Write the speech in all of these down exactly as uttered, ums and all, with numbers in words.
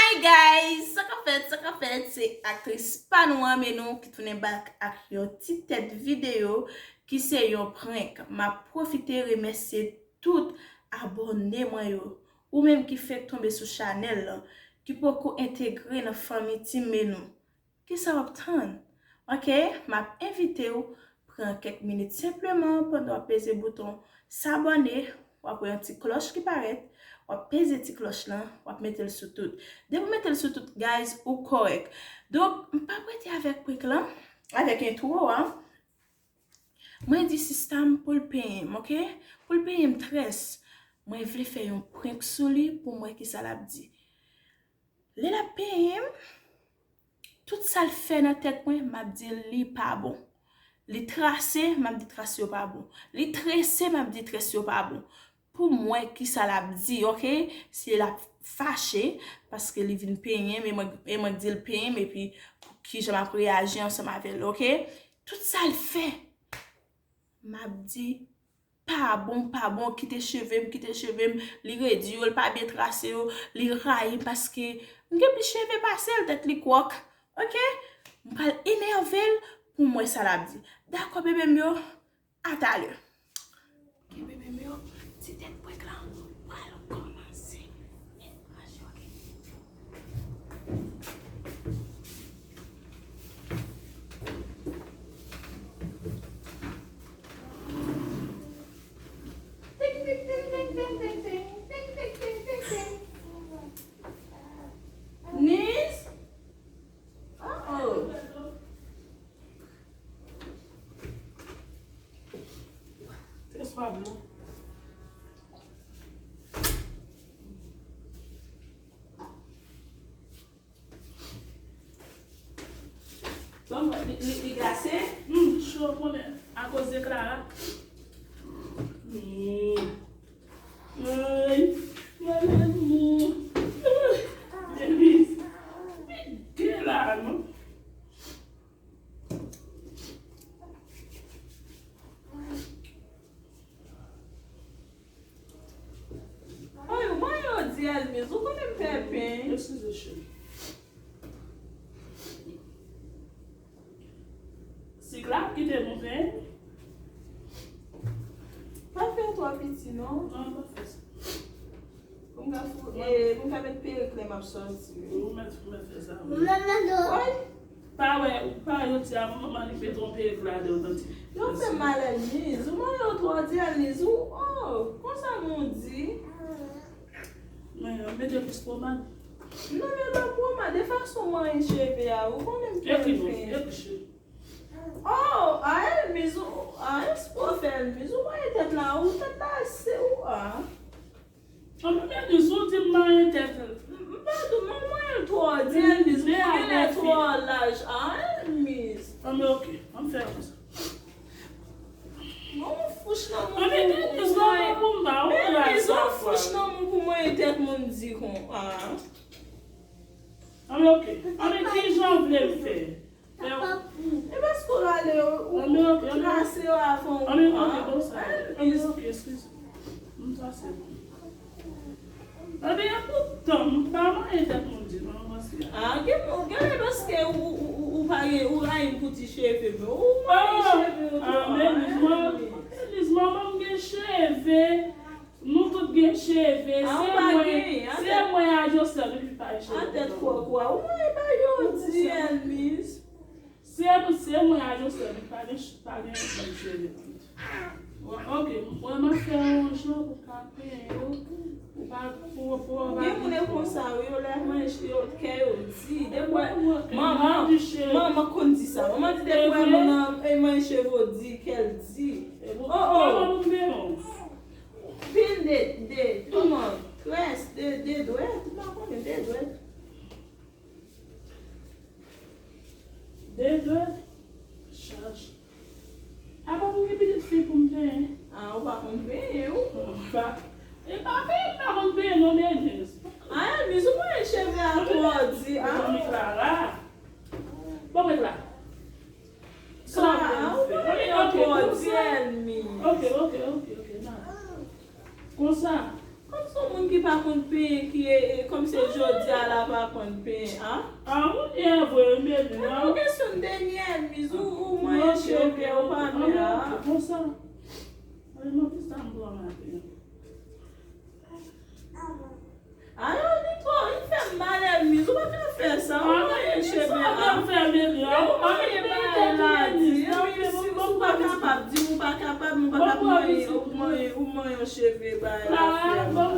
Hey guys, sa k ap fèt, sa k ap fèt, se aktris pa nou an, Menou, ki tounen back ak yon ti tèt videyo ki se yon prank. M ap pwofite remèsye tout abòne mwen yo. Ou menm ki fenk tonbe sou chanèl lan, ki poko entegre nan fanmi Team Menou. Kisa w ap tann? Ok, m ap envite w pran kèk minit senpleman pandan w ap peze bouton sabòne, w ap wè yon ti klòch ki parèt, w ap peze ti klòch lan, w ap mete l sou tout. Depi w mete l sou tout, guys, ou kòrèk. Donk, m p ap rete avèk prank lan, avèk entwo a. Mwen di sista m pou l penyen m, ok? Pou l penyen m très. Mwen vle fè yon prank sou li pou m wè kisa l ap di. Lè l ap penyen m, tout sa l fè nan tèt mwen, m ap di l li pa bon. Li trase, m ap di trase yo pa bon. Li trese, m ap di trese yo pa bon. Pou m wè kisa l ap di, ok? Si l ap fache, paske li vin penyen m, e mwen, e mwen k di l penyen m, epi pou kijan m ap reyaji ansanm avè l, ok? Tout sa l fè, m ap di, pa bon, pa bon, kite cheve m, kite cheve m, li redi yo, l pa byen trase yo, li rayi m paske m gen plis cheve pase l, tèt li kwòk. Ok? M pral enève l pou m wè sa l ap di. Dakò, bebe m yo, a talè. Ok, bebe m yo, ti tèt prank lan pral kòmanse. Nice? Uh-oh. Test pa bon. Bon, li, li, li glase? Hmm, cho konnen akoz de Clara. Hmm. Ay, malad mwen. Ay, Denise. Li gen la, non? Oy, ou pa yo di Elmiz, ou konnen m pè pen. Eskize, cheri. Sik la ap kite nou pen. Pa fè twò piti, non. Non, pa fè sa. Pou m ka fou, e, pou m ka met perik lè m ap sòti, wi. Ou mèt, ou mèt fè sa, wi. Oy! Pa wè, pa wè, yo di a manman li mete yon perik ladan, tande. Yo fè m mal, Elmiz. Ou mwen yo twò di, Elmiz. Ou, oh, konsa nou di. Men, mete plis pomad. Non, men pa pomad, de fason mwen cheve a, ou konnen m fè. Ekri non, ekri cheve. Oh, a Elmiz, ou, a, èske w fè Elmiz, ou mwen tèt la, ou tèt la, se ou, a. Anben, Elmiz, ou di m manyen tèt. M pa di w, m manyen l twò di, Elmiz, m genlè twò laj. A, Elmiz. Anben, ok, ann fè konsa. Bon, fouch nan moun pou manyen. Elmiz, bon, fouch nan moun pou manyen tèt moun di kon, a. Anben, ok. Anben, kijan w vle m fè? E paske w rale yo, ou, ou trase yo avan ou. Anben, ok, bon, sa. Anben, ok, eskize. M trase bon. Anben, poutan, m pa manyen tèt moun di, non, paske. A, gen, genlè paske ou, ou, ou, ou pa gen, ou rayi m pou ti cheve m yo. Ou manyen cheve yo tou. Anben, Elmiz, manman m gen cheve. Nou tout gen cheve, se mwen, se mwen a Josèl wi ki pa gen cheve. A tèt kwòk ou a, ou mwen pa yo di, Elmiz. Se, se mwen a Josèl wi pa gen, pa gen cheve. Ok, mwen m ap fè yon jan pou ka penyen yo, pou pa, pou, pou pa. Gen moun e konsa wi, yo lè manje, yo, kè yo di, depi manman, manman konn di sa. Manman di depi wè moun nan, e, manje cheve w di, kè l di. Oh, oh. Pil de, de, kòman? Tres, de, de dwèt, m pa konnen, de dwèt. De dwèt? Chaj. Apa m gen pitit fi pou m penyen? A, ou pa konn penyen, ou? M pa, e pa penyen, m pa konn penyen, non, Denise. A, Elmiz, ou mwen cheve a twò di, a. Bon, mwen la. Sa w vle m fè? Anben, ok, konsa. Ok, ok, ok, ok, ok, nan. Konsa. Kòm se yon moun ki pa konn penyen, ki e, e, E kòm se jodi a la pa konn penyen, a? A, ou ye vre, wi, baby, a. Ou kesyon de ni Elmiz, ou, ou manyen cheve, ou pa byen, a. Konsa. Ay, mwen, ki sa m pran maten? Ay, li twò, li fè m mal, Elmiz, ou pa ka fè sa, ou manyen cheve, a. Sa w fè, baby, a? Ou manyen bagay la, di, Elmiz, si ou pa kapab, di m ou pa kapab, m pa ka manyen, ou manyen, ou manyen yon cheve, bagay la, fè m mal.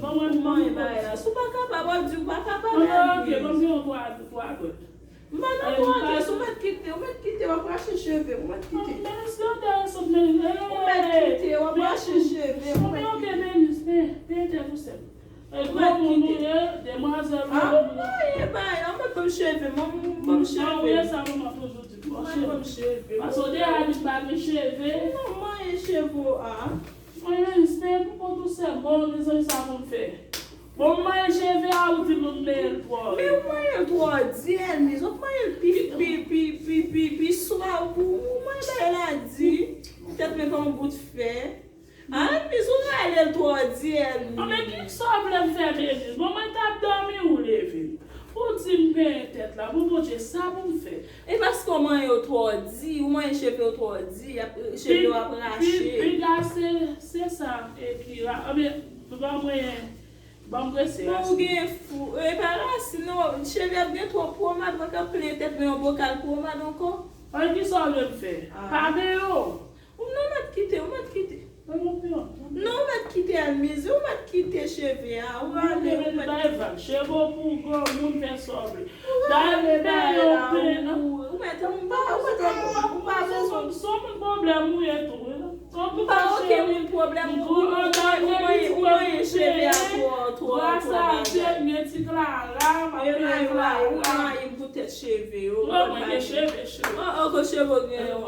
Ou manyen bagay la. Si w pa kapab, w ap di ou pa kapab, Elmiz. Ok, ban m yon twa, twa dwèt. M pa nan twa dwèt, ou mèt kite, ou mèt kite, w ap rache cheve m, ou mèt kite. Ou mèt kite, w ap rache cheve m, ou mèt kite. Ou mèt kite. Ou mèt kite. A, ou manyen bagay la, ou mèt ban m cheve m, ban m, ban m cheve m. Ou manyen cheve m. Paske w te di m pa gen cheve. Non, manyen cheve w a. Mwen, se pou kont ou sèlman, mezanmi, sa pou m fè. Bon, m manyen cheve a, ou di m m manyen l twò. Men ou manyen l twò di, Elmiz, ou manyen l pi, pi, pi, pi, pi, pi swa, ou, ou manyen bagay la di. Tèt mwen pa yon bout fè. A, Elmiz, ou rale l twò di, Elmiz. A, men ki sa w vle m fè, Elmiz? Bon, mwen t ap dòmi, ou leve m. Ou di m penyen tèt la, bon, Bondye, sa pou m fè? E paske w manyen yo twò di, ou manyen cheve yo twò di, y ap, cheve yo ap rache. Pi, piga se, se sa, e ki ra-, anben, ban mwen, ban m prese rasin. Bon, ou gen fou, e pa rasin, non, cheve ap gen twòp pwomad, mwen ka plenyen tèt mwen yon bokal pwomad ankò. An, ki sa w vle m fè? A. Pa benyen w. Ou non, ou mèt kite, ou mèt kite. Non, ou mèt kite Elmiz, ou mèt kite cheve a, ou rale, ou mèt kite. Cheve w pou granmoun fè sa w vle. Ou rale bagay la, ou, ou mèt, ou pa, ou mèt, ou pa bezwen. Se yon moun pwoblèm ou ye tou, wi. M pa okenn moun pwoblèm, ou, ou, ou manyen, ou manyen cheve a twò, twò, twò bagay. Ou rayi m pou tèt cheve yo, ou konn bagay. Ou, ou, ou cheve w gen yo.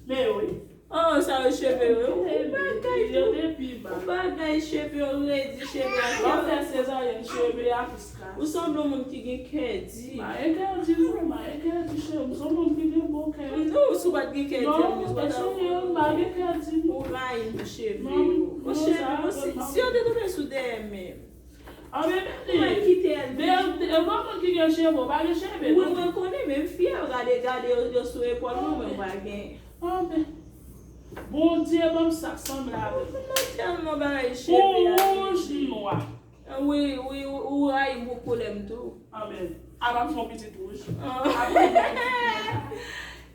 Men wi. Oh, sa yo cheve yo. Ou bagay tou. Ou bagay cheve yo redi, cheve a. Lè w fè sezaryèn, cheve a plis kras. Ou sanble yon moun ki gen kè di. M pa gen kè di, non, m pa gen kè di, cheve. M se yon moun ki gen bon kè. Non, si w pa t gen kè di, non, m pa t ap, m pa gen kè di, non. Ou rayi m pou cheve yo. Bon, cheve yo, si, si yo te tonbe sou dèyè menm. Anben, ou mèt kite Elmiz. De, de, de, bon moun ki gen cheve, ou pa gen cheve, non. Mwen, mwen konnen, menm fi a, gade, gade, yo, yo sou epòl mwen, mwen pa gen. Anben, Bondye ban m sa k sanble avè w. Mwen tèlman bagay cheve a. Ou wouj nwa. Wi, wi, ou, ou rayi m pou koulè m tou. Anben, a pa m fè yon pitit wouj. Ah. A pa m fè yon pitit wouj.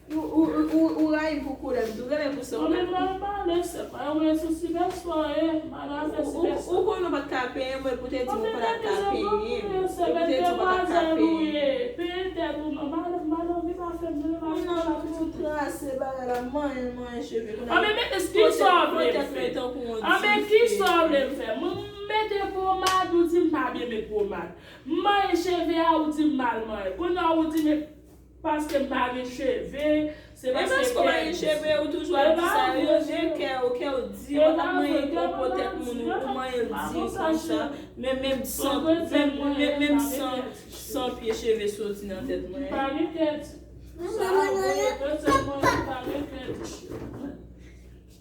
Ou, ou, ou, ou, ou rayi m pou koulè m tou, gade pou sa. Mwen menm mwen pale, se pa yon resous sipèswa, e, m pa nan afè sipèswa. Ou, ou, ou konnen ou pa t ka penyen mwen, pou te di m ou pa t ka penyen m. Ou te di ou pa t ka penyen m. Penyen tèt ou non, madanm, madanm, vin pa fè m, vin pa fè m. Non, ou trase bagay la, manyen, manyen cheve. Anben, men, ki sa w vle m fè? Anben, ki sa w vle m fè? Mwen, m mete pwomad, ou di m pa byen met pwomad. M manyen cheve a, ou di m mal manyen. Kounye a, ou di m Paske m pa gen cheve, se paske kè di. E paske w pa gen cheve, ou toujou ap di sa, yo gen kè, ou kè w di, ou t ap manyen konpò tèt moun, ou manyen l di konsa, men menm san, menm, menm, menm san, san pye cheve soti nan tèt mwen. M pa gen kè di. Sa a vre, yo te di mwen, m pa gen kè di cheve.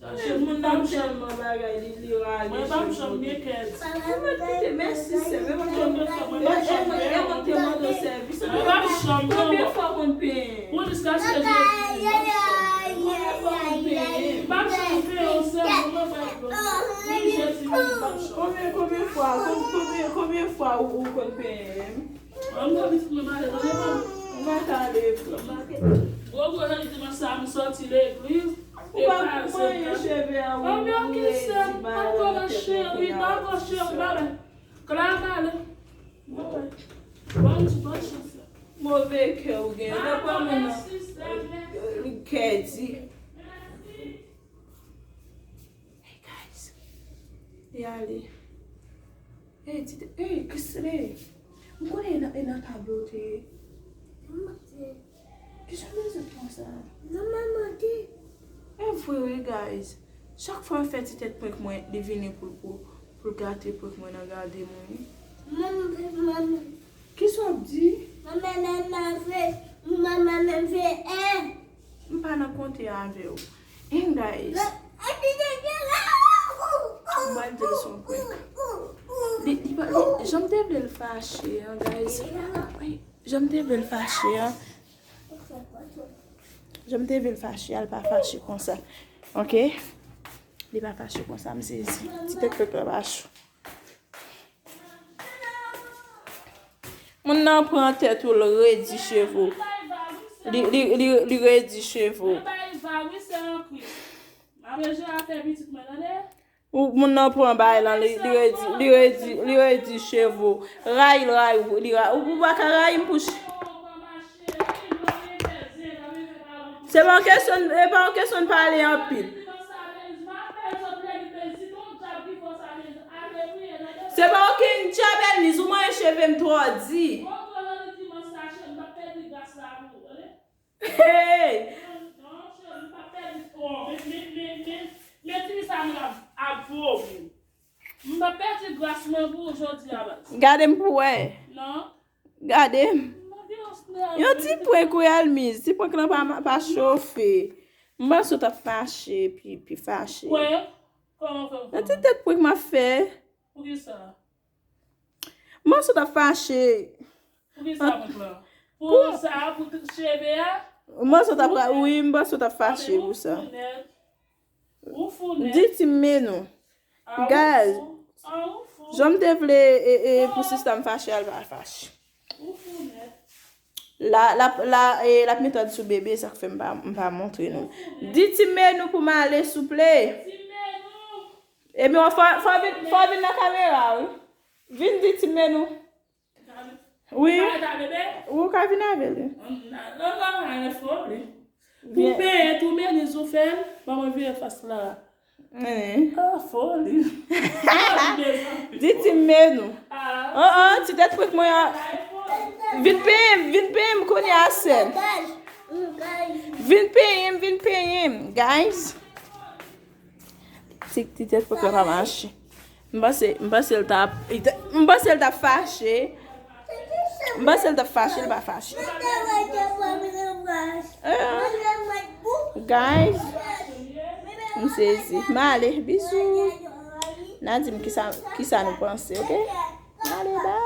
Moun nan tèlman bagay, li, li rale cheve. Mwen p ap janm gen kè di. Ou mèt kite, mèsi sè, men mwen te, e, e, e mwen te mande w sèvis. Mwen p ap janm, non. Konbyen fwa w konn penyen? Pou jiskaske Jezi vini, m p ap janm. Konbyen fwa w konn penyen? M p ap janm penyen w sè, mwen p ap janm. Pou Jezi vini, m p ap janm. Konbyen, konbyen fwa, kon-, konbyen, konbyen fwa ou, ou konn penyen? An, mwen pitit mwen malè, tande mwen. Ou pa ka ale vre. Gwo gwo jan dimanch sa, m sòti legliz. Ou pa manyen cheve a, ou redi bagay la nan tèt mwen kounye a. Dakò, cheri, dakò, cheri, bye bye. Kla malè. Bye bye. Bonn, bonn chans. Move kè ou gen. Dakò, mèsi, sè, mèsi. Kè di. Hey guys. Li ale. Hey, ti te, hey, Christine. M konnen e nan, e nan tablo te ye. Manman te. Ki jan de zòt konsa? Non, manman te. E vre wi, guys. Chak fwa m fè ti tèt prank mwen, li vini pou, pou, pou l gate prank mwen nan gade mwen. Manman, manman. Kisa w ap di? Manman, manman vle, manman, manman vle, eh. M pa nan konte avè w. And guys, m pral di l se yon prank. Li, li pa, li, jan m te vle l fache an, guys. Jan m te vle l fache an. Jan m te vle l fache a, l pa fache konsa. Ok? Li pa fache konsa, m sezi. Ti tèt pèpè pa cho. Moun nan pran tèt ou, l redi cheve w. Li, li, li, li redi cheve w. Ou, moun nan pran bagay lan, li, li redi, li redi, li redi cheve w. Rayi l, rayi w, li rayi. Ou, ou pa ka rayi m pou ch-, se pa yon kesyon, se pa yon kesyon de pale anpil. Se pa okenn djab, Elmiz, ou manyen cheve m twò di. Hey! Gade m pou wè. Gade m. Yon ti prank wi, Elmiz. Ti prank lan pa, pa chofe. M panse w t ap fache, pi, pi fache. Yon ti tèt prank m ap fè. M panse w t ap fache. M panse w t ap, wi, m panse w t ap fache pou sa. Di Team Menou. Guys, jan m te vle, e, e, pou sista m fache a, l pa fache. La, la, la, e, l ap met òd sou bebe, sa k fè m pa, m pa montre nou. Di Team Menou pou m ale, souple. Ebyen, fò, fò vin, fò vin nan kamera, wi. Vin di Team Menou. Wi. Ou ka vin avè l, wi. Pou peye tou, Menou, ou fè l, ban mwen vire fas la. Ah, foli. Di Team Menou. An, an, ti tèt prank mwen an. Vin peye m, vin peye m kounye a, sè. Vin peye m, vin peye m, guys. Ti, ti tèt prank la pa mache. M panse, m panse l t ap, m panse l t ap fache. M panse l t ap fache, l pa fache. Eh, guys, m sezi. M ale, bizou. N a di m kisa, kisa nou panse, ok? M ale, bye.